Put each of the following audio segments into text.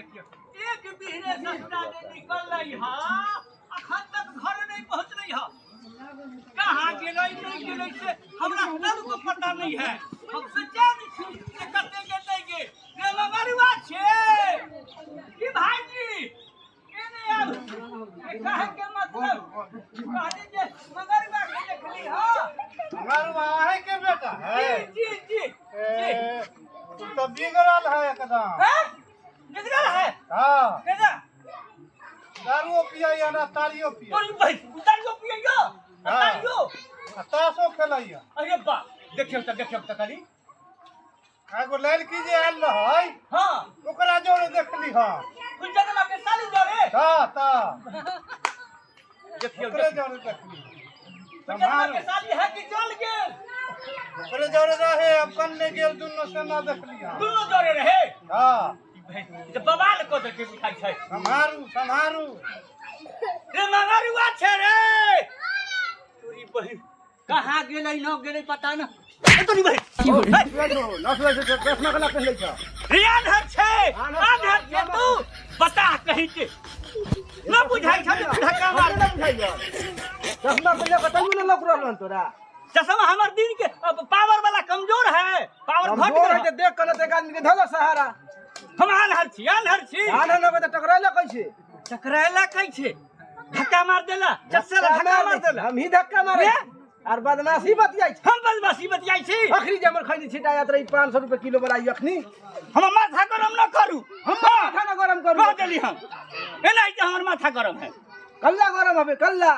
देखियौ, एक बिहने ससुरा जे निकललै हँ, अखन तक घर नहि पहुँचलै हँ। कहाँ गेलै नहि गेलै से हमरा तनिको पता नहीं है। हम सोचे नहि छी जे कते गेल नहि गेल। रे मगरुआ छै की भाईजी, एने आब। ए, कहे के मतलब कहली जे मगरुआ के देखली हँ। मगरुआ अहीं के बेटा है? जी जी जी। ए, उ तो बिगड़ल है एकदम। हैं? बिगड़ल है? हाँ। केना? दारुओ पियैया ना तारियो पियैया। तोरी बहिन, तारियो पियैया? हाँ। तारियो? आ ताशो खेलैया। अरे बा, देखियौ तऽ, देखियौ तऽ कनी। एगो लड़की जे आयल रहै, हाँ, ओकरा जोरे देखली हँ। कुंजनमा के साली जोरे? हाँ, ता देखियौ, ओकरे देखियौ। जोरे देखली। कुंजनमा के साली है कि चल गेल? ओकरे जोरे रहे, अब कन्ने गेल दुनू से ना देखली हँ। दुनू जोरे रहे? हाँ। ई बहिन, ई तऽ बवाल कऽ देलकै बुझाइ छै। सम्हारू सम्हारू। रे मगरुआ छै रे, तोरी बहिन कहाँ गेलै न गेलै पता न। ए तोरी बहिन, रे आन्हर छै, आन्हर छै तू, बता कहीं के न बुझाइ छै धक्का मार। चश्मा पहिले कतौ ने लौक रहल हन तोरा। चश्मा हमर दिन के अब पावर वाला कमजोर है, पावर घट कमजोर है गेल। तऽ देख कऽ ने एक आदमी के धलो सहारा। हम आन्हर छी, आन्हर छी। आन न तऽ टकराइला कैसे? टकरायला कैसे? धक्का मार देला, चस्से ला धक्का मार देला। हम ही धक्का मारे रे? आर बदमाशी बतियाइ छी। हम बदमाशी बतियाइ छी? अखनी जे हमर खैनी छिटा जात रही 500 रुपए किलो वाला ई अखनी। हम माथा गरम न करू। हम माथा न गरम करू। कह देली हम, एना जे हमर माथा गरम है। कल्ला गरम हबे कल्ला।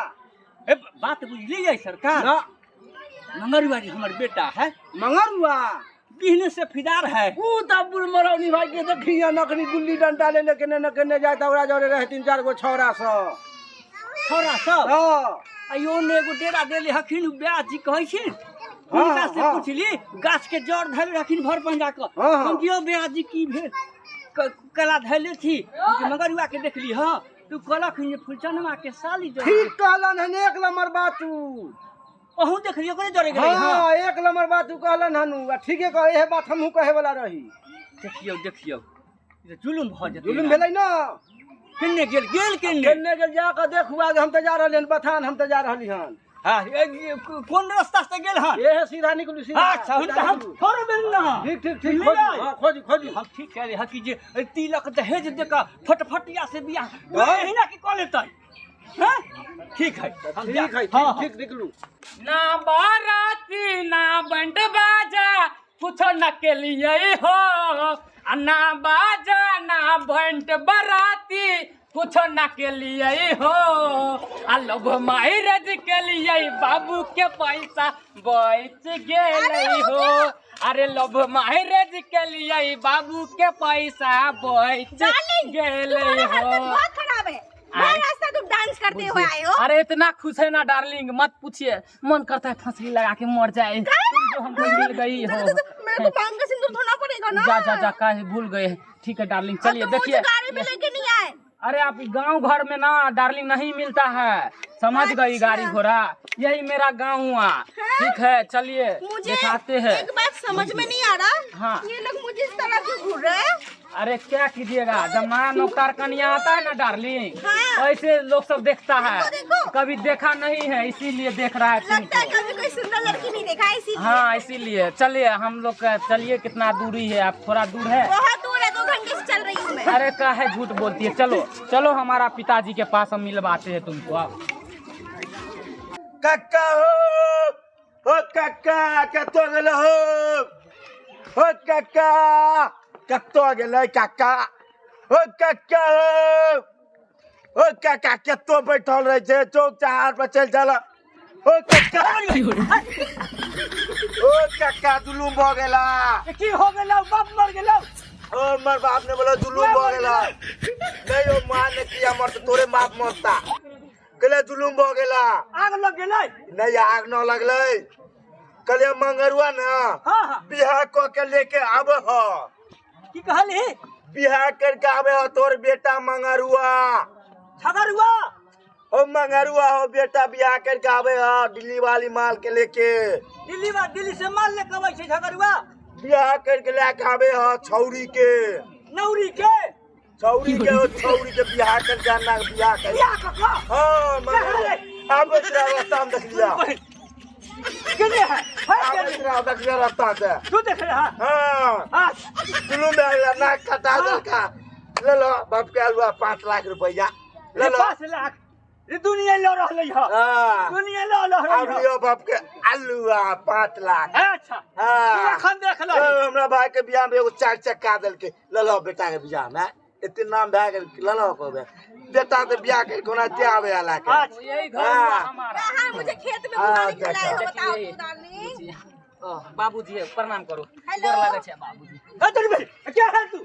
ए बात बुझलियै सरकार? ना। मंगरुआ जी हमर बेटा है। मंगरुआ बिहने से फिदार है। ऊ त बुढ़ मरौनी भाई के देखिया नकनी गुल्ली डंडा ले लेके ने नकने जाय त ओकरा जरे रहे 3-4 गो छौरा सब। छौरा सब? हाँ। आइयो ने एगो डेरा देले हखिन ब्यास जी कहै छी, हाँ, हुनका से हाँ। पुछली, गाछ के जड़ धैले रखिन भर पंजा क। हाँ, हाँ। हम दियो ब्यास जी की भेल? कला धैले थी मगरुआ के देखली हँ, तू कहलक जे फुलचनमा के साली जड़। ठीक कहलन हन, एक नंबर बात तू। अहूँ देखली ओकरे जरे गेलै? हाँ, एक नंबर बात तू कहलन हन आ ठीके कह, इहे बात हमहूँ कहे वाला रही। देखियौ देखियौ, ई तऽ जुलुम भऽ जेतै। जुलुम भेलै ना। केने गेल, गेल केने? केने गेल जा कऽ देखू आगे, हम तऽ जा रहली हन बथान, हम तऽ जा रहली हन। हाँ, ए, कोन रास्ता से गेल हन? एहे सीधा निकलू, सीधा। अच्छा, हुनका सीधा हम निकलू। छोड़ो बेल ना। ठीक ठीक ठीक, बुझलियै? खोजू, हाँ, खोजू खोजू। हम ठीक कह रहे कि जे तिलक दहेज दे कऽ फटफटिया से बियाह हाँ। एहिना की कऽ लेतै? हाँ? ठीक है, हम जा- ठीक है, हाँ, हाँ। ठीक ठीक निकलू। ना बाराती ना बैंड बाजा कुछो न के लिए हो, आ ना बाजा ना बैंड बाराती कुछो न के लिए हो, आ लव मैरिज के लिए बाबू के पैसा बच गेलै हो। अरे लव मैरिज के लिए बाबू के पैसा बच डार्लिंग, गेलै तुम्हारा हो। हरकत बहुत खराब है। आए। हर रास्ता तुम डांस करते हुए आए हो। अरे इतना खुश है ना डार्लिंग, मत पूछिए, मन करता है फांसी लगा के मर जाए। तुम जो हमको मिल गई हो। तो मेरे को मांग का सिंदूर धोना पड़ेगा ना। जा जा जा, काहे भूल गए। ठीक है डार्लिंग, और चलिए तुम मुझे देखिए। गाड़ी में लेके नहीं आए। अरे आप गांव घर में ना डार्लिंग नहीं मिलता है, समझ गई? अच्छा। गाड़ी घोड़ा यही मेरा गांव हुआ। ठीक है चलिए मुझे दिखाते हैं। एक बात समझ में नहीं आ रहा, हाँ। ये लोग मुझे इस तरह क्यों घूर रहे हैं? अरे क्या कीजिएगा, जब नया नौकर कन्या आता है ना डार्लिंग, हाँ। ऐसे लोग सब देखता है। देखो, देखो। कभी देखा नहीं है इसीलिए देख रहा है लगता है तुमको। कभी कोई सुंदर लड़की नहीं देखा है इसीलिए। हाँ इसीलिए। चलिए हम लोग का चलिए, कितना दूरी है? आप थोड़ा दूर है। बहुत दूर है, 2 घंटे से चल रही हूँ मैं। अरे का है झूठ बोलती है। चलो चलो हमारा पिताजी के पास हम मिलवाते हैं तुमको। आओ। कक्का हो, ओ कक्का कतौ गेल हो? ओ कक्का कतौ गेलै कक्का? ओ कक्का हो, ओ कक्का कतौ बैठल रहै छै, चौक चहार पर चलि जाला। ओ कक्का, ओ कक्का जुलुम भऽ गेला। की हो गेलौ? बाप मर गेलौ? ओ मर बाप ने बोला जुलुम भऽ गेला। नहीं ओ माँ ने किया मरत, तोरे बाप मरता। कहले जुलुम भऽ गेला। आग लग गेलै? नहीं आग न लगलै। कहलियै मंगरुआ ना हाँ, हाँ। बियाह कऽ के लेके आबे ह। की कहली? बियाह करके आबे ह तोर बेटा मंगरुआ। छगरुआ? ओ मंगरुआ हो बेटा बियाह करके आबे ह दिल्ली वाली माल के लेके। दिल्ली वा दिल्ली से माल लेके अबै छै झगरुआ? बियाह करके लेके आबे ह छौरी के। नौरी के? छौरी के ओ छौरी के बियाह कर जानना के बियाह कर बियाह कऽ कऽ हाँ मगर आब तेरा रास्ता हम देख लिया केने है है आब केने तेरा देख लिया रास्ता से तू देख रहा हाँ हाँ दुनू में आइला नाक कटा देलका ले लो बाप के आलुआ 5 लाख रुपया ले लो। 5 लाख ये दुनिया लऽ रहलै हँ। हाँ। दुनिया लऽ आब रहलै हँ। लियो बाप के आलुआ 5 लाख। अच्छा, तू हाँ। एखन देख ए, लही। हमरा भाई के बियाह में एगो चार चक्का देलकै। ले लो बेटा के बियाह में एते नाम भए गेल। ले लो कहबे बेटा ते बियाह कर कोना ते आवे वाला के। अच्छा। यही घर हाँ। हुआ हमारा। कहाँ मुझे खेत में हाँ, घुमाने के लिए लाए हो? देखा। बताओ देखिए। तू डार्लिंग। ओ, बाबूजी प्रणाम करू। हेलो। गोर लागै छै बाबूजी। ए, तोरी बहिन, के है तू?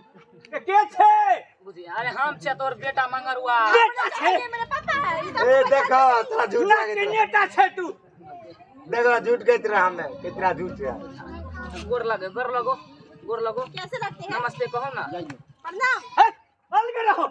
ए, के छै? बुझी, अरे हम छै तोर बेटा मंगरुआ। बेटा छै? ये मेरा पापा है, ये तो ए आपको देखो पहचानते नहीं। तोरा झूठ ना लागैत के रहे। नेता छै तू। देखो झूठ कहैत रहे हमे कितना झूठ है। गोर लगे, गोर लगो, गोर लगो। कैसे लगते हैं? नमस्ते कहो ना। प्रणाम। ए, अलग रहो,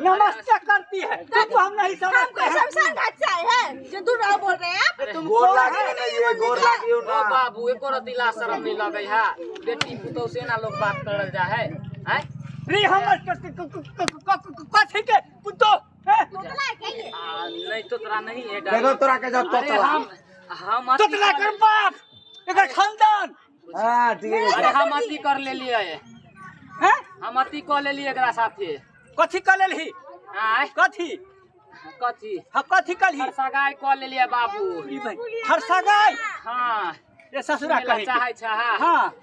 नमस्ते करती है तुमको, हम नहीं हम समझते कोई हैं। शमशान घाट से आए हैं जो दूर रहो बोल रहे हैं आप? तुम गोर कौन लागियो है? ना ये गोर लागियो ओ ना। बाबू, एको रति ला शरम नहीं लगे है? बेटी पुतोह से ना लोग बात करल जा है हैं? रे हमर कथी के पुतो हैं? तोतला है क्या ये? आ, नहीं, तोतरा नहीं है। देखो तोरा के जब अरे तोतला। हम अथी तोतला कर बाप, एकर खानदान। हाँ ठीक है। अरे हम अथी कर लेलिए। हैं? हम अथी कऽ लेलिए एकरा साथे। कथी कर लेलही? आय? कथी? कथी? हाँ, कथी कलही? सगाई कऽ लेलिए बाबू। ई भाई थरसगाई? हाँ। रे ससुरा सुने ला कहे के। चाहे छै? हाँ। हाँ।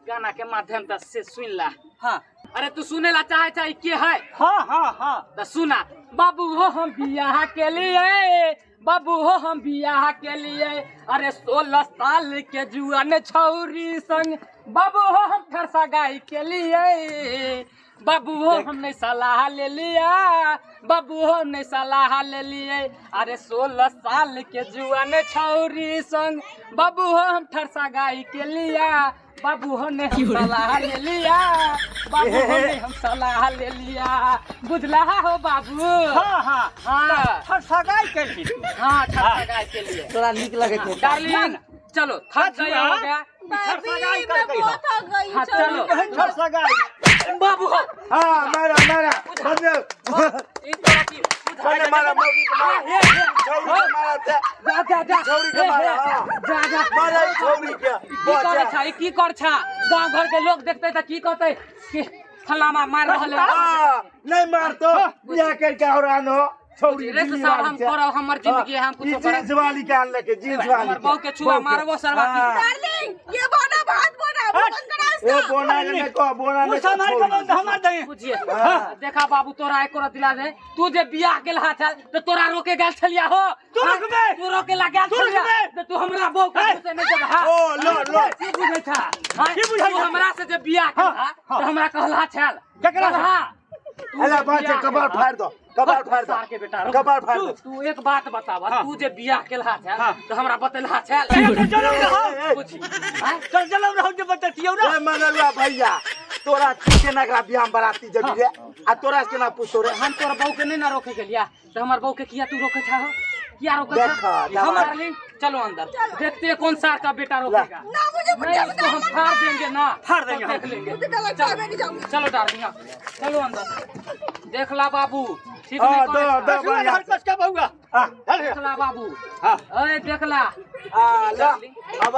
गाना के माध्यम त से सुन ला। हाँ। अरे तू सुने ला चाहे छै के है? हाँ हाँ हाँ। त सुना बाबू हो, हम बियाह के लिए, बाबू हो हम बियाह के लिए, अरे 16 साल के जुआन छौरी संग बाबू हो हम सगाई के लिए। बाबू हो हमने सलाह ले लिया, बाबू हो हमने सलाह ले लिए, अरे 16 साल के जुआन छौरी संग बाबू हो हम सगाई के लिया। बाबू हो ने हम सलाह ले लिया, बाबू हो ने हम सलाह ले लिया। बुझला हो बाबू? हाँ हाँ। हाँ। थरसगाई कलही तू? हाँ, सगाई के लिए। तोरा नीक लगे छै? डार्लिंग चलो, थक गए हो गया। बेबी, मैं बहुत थक गई। हाँ, चलो। थरसगाई। बाबू हो। हाँ, मारा मारा बंद। ई तोरा की बंद, मारा मौगी के मारा, छौरी के मारा ते। जा जा जा। छौरी के मारा, हाँ। जा जा। मारा ई छौरी के। की करे छा? ई की कर छा? गांव घर के लोग देखते त की कहते कि फलामा मार रहल है। हाँ, नहीं मार तो बियाह करके और आनो छौरी। रे तो साहब, हम करब, हमर जिंदगी है, हम कुछो करब। जींस वाली के आनले के जींस वाली। हमर बहू के छुआ मारबो सरवा की। हाँ। डार्लिंग, ये बोना बहुत बोना, वो बंद करा ए इसका। बोना ने को बोना ने। मुसा मार के बंद हमार दे। बुझिए, देखा बाबू, तोरा एको दिला दे। तू जे बियाह गेल हा छल त तोरा रोके गेल छलिया हो? तू रोकबे। तू रोके ला गेल तू छलिया? रोकबे। त तू हमरा बहू के घुसे नहीं देबा? ओ लो लो। की बुझै छा? हाँ? की बुझै तू छा? हमरा से जे बियाह गेल हा त हमरा कहला छल? केकरा से? कहला। तू अरे जे बात बियाह कबाड़ केलहा- फाड़ दो, कबाड़ फाड़ दो। सार के बेटा, रुक। कबाड़ फाड़ तू दो। तू एक बात बतावा, तू जे बियाह केलहा छल हाँ। त हमरा बतेलहा छल? चल जनम रहो। बुझी हाँ? चल जनम रहो जे बततियौ ना। ए मंगलुआ भैया, तोरा केना एकरा बियाह में बराती जबी रे आ तोरा से केना पूछतो रे? हम तोरा बहू के नहीं ना रोके के लिया तो हमार बहू के किया तू रोके छा हो? किया रोके छा? देखा, दवा। हमर डार्लिंग, चलो अंदर, देखते हैं कौन सार का बेटा रोकेगा। ना, मुझे नहीं, इसको हम फाड़ देंगे ना। फाड़ देंगे तब हम। देख लेंगे। मुझे डर लगता है, मैं नहीं जाऊंगी। चलो डार्लिंग, हाँ। चलो अंदर। देख ला बाबू, ठीक हाँ, नहीं दो, करे छा। दो। ससुरा घर कस के बउआ। आ देख ला बाबू। हाँ। अरे देख ला। आ ला अब।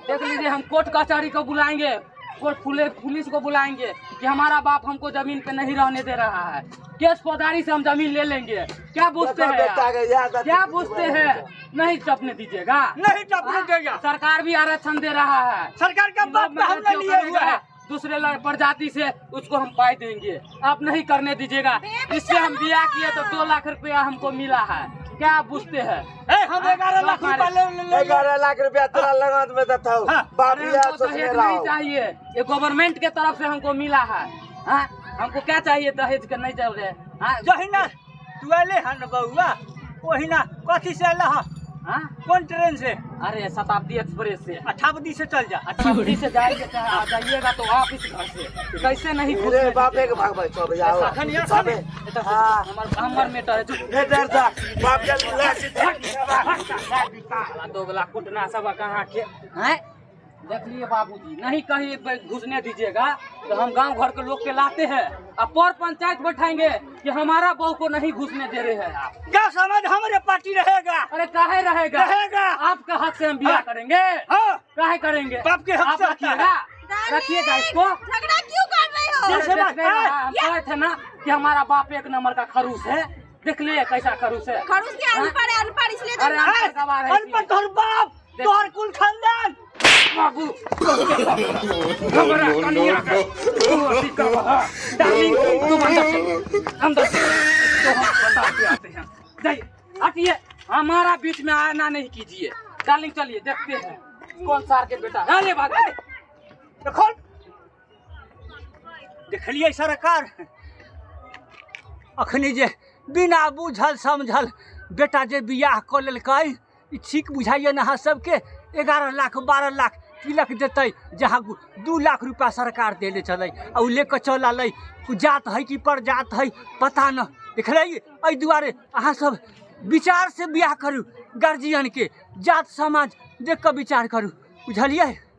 देख लीजिए, हम कोर्ट कचहरी को बुलाएंगे, कोर्ट पुलिस पुलिस को बुलाएंगे कि हमारा बाप हमको जमीन पे नहीं रहने दे रहा है। केस फौजदारी से हम जमीन ले लेंगे। क्या पूछते देखो हैं बेटा आप? के याद आती क्या है। पूछते हैं? नहीं टपने दीजिएगा। नहीं टपने देगा। सरकार भी आरक्षण दे रहा है। सरकार का बाप पे हमने जो लिए हुआ करेगा है। दूसरे प्रजाति से उसको हम पाई देंगे। आप नहीं करने दीजिएगा। इससे हम बियाह किए तो 2 लाख रुपया हमको मिला है। क्या आप पूछते हैं? ए, हम 11 लाख रुपया ले ले ले। 11 लाख रुपया तोरा लगत में देतौ। हाँ। बाप अरे बियाह हमको सोचने दहेज रहो। नहीं चाहिए, ये गवर्नमेंट के तरफ से हमको मिला है। हाँ, हमको क्या चाहिए दहेज के? नहीं चल रहे। हाँ। जहिना तू अले हन बउआ, ओहिना कथी से अला? हाँ? कौन ट्रेन से? अरे शताब्दी एक्सप्रेस से। अठाबदी से चल जा। शताब्दी से जाएंगे, चाहे आ जाइएगा तो आप इस घर से कैसे नहीं रे घुसने बापे के भागबै सब जाओ। अखन यहाँ सबे। हाँ। हमर हमर मेटर है, चुप। नहीं डर था बाप के ला से। साला दोगला कुटना सब कहाँ के हैं? देख लिए बाबूजी, नहीं कहीं घुसने दीजिएगा तो हम गांव घर के लोग के लाते हैं। अब पर पंचायत बैठाएंगे कि हमारा बहू को नहीं घुसने दे रहे हैं आप। गाँव समाज हमारे पार्टी रहेगा। अरे काहे रहेगा? रहेगा। आपका हक से हम बियाह करेंगे। हाँ। काहे करेंगे? बाप के हक आप से होता है। रखिएगा, रखिएगा इसको। झगड़ा क्यों कर रहे हो? अरे जैसे देख बात- नहीं रहा, हम कहे थे ना कि हमारा बाप एक नंबर का खरूस है, देख लिए कैसा खरूस है। खड़ूस के अनपढ़ है, अनपढ़ इसलिए तो अरे अनपढ़ गवार है। अनपढ़ तोहर बाप, तोहर कुल खानदान। बाबू हमारा कन्या का तू अभी का बहा। डार्लिंग तुम अंदर चलो, अंदर चलो। तो हम बता के आते हैं। जाइए, हटिए, हमारा बीच में आना नहीं कीजिए। डार्लिंग चलिए, देखते हैं कौन सार के बेटा। अरे भाग। देखो, देखलिए सरकार, अखनी जे बिना बुझल समझल बेटा जे बियाह कऽ लेलकै, ई ठीक बुझाइए ने अहाँ सबके? 11 लाख 12 लाख तिलक देतै, जहाँ 2 लाख रुपया सरकार देने छलै आ ओ लऽ कऽ चल अलै। ओ जात है कि पर जात है पता न। देखलियै, एहि दुआरे अहाँ सब विचार से बियाह करू, गार्जियनके जात समाज देख कऽ विचार करू, बुझलियै?